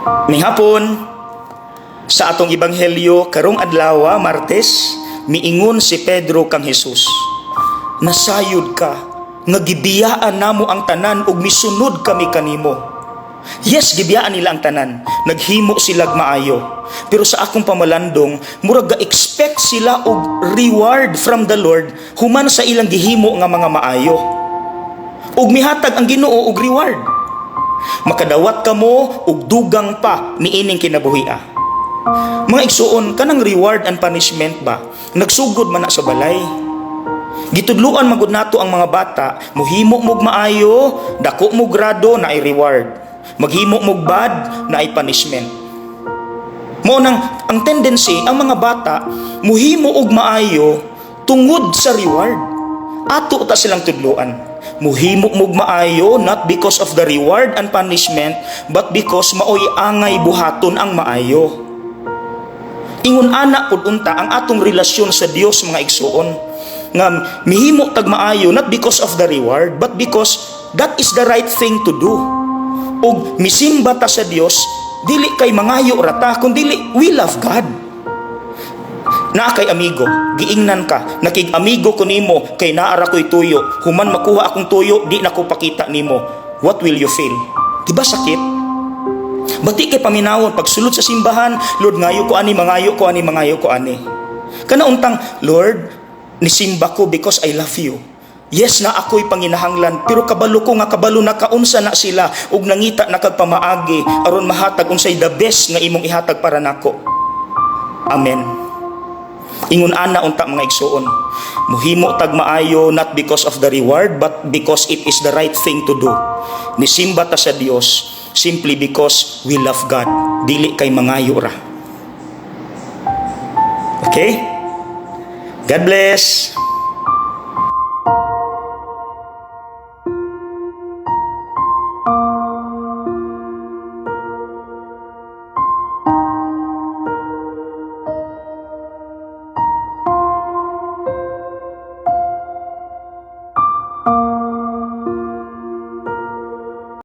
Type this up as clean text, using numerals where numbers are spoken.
Maayong hapon, sa atong ebanghelyo karong adlaw, Martes, miingon si Pedro kang Jesus, "Nasayod ka nga gibiyaan namo ang tanan ug misunod kami kanimo." Yes, gibiyaan nila ang tanan. Naghimo sila maayo. Pero sa akong pamalandong, murag ga-expect sila og reward from the Lord human sa ilang gihimo nga mga maayo. Ug mihatag ang Ginoo og reward. "Makadawat kamo og dugang pa niining kinabuhia." Mga igsuon, kanang reward and punishment ba, nagsugod man na sa balay. Gitudluan magud nato ang mga bata, muhimo mog maayo, dako mo grado, naay reward. Maghimo mog bad, naay punishment. Mao nang ang tendency ang mga bata muhimo og maayo tungod sa reward. Ato ta silang tudluan. Muhimo mog maayo not because of the reward and punishment, but because maoy angay buhaton ang maayo. Ingon ana pud unta ang atong relasyon sa Dios, mga igsuon, nga mihimo tag maayo not because of the reward, but because that is the right thing to do. Ug misimba ta sa Dios dili kay mangayo ra ta, kundi we love God. Naa kay amigo, giingnan ka, "Nakig-amigo ko nimo kay naa ra ko'y tuyo. Human makuha akong tuyo, di na ko pakita nimo." What will you feel? Di ba sakit? Bati kay paminawon pagsulod sa simbahan, "Lord, ngayo ko ani, mangayo ko ani, mangayo ko ani." Kana untang, "Lord, nisimba ko because I love you. Yes, naa ko'y panginahanglan, pero kabalo ko nga kabalo na kaunsa na sila ug nangita na kag pamaagi aron mahatag unsay the best nga imong ihatag para nako. Amen." Ingon ana unta, mga igsuon. Muhimo tag maayo not because of the reward, but because it is the right thing to do. Nisimba ta sa Dios simply because we love God. Dili kay mangayo ra. Okay? God bless.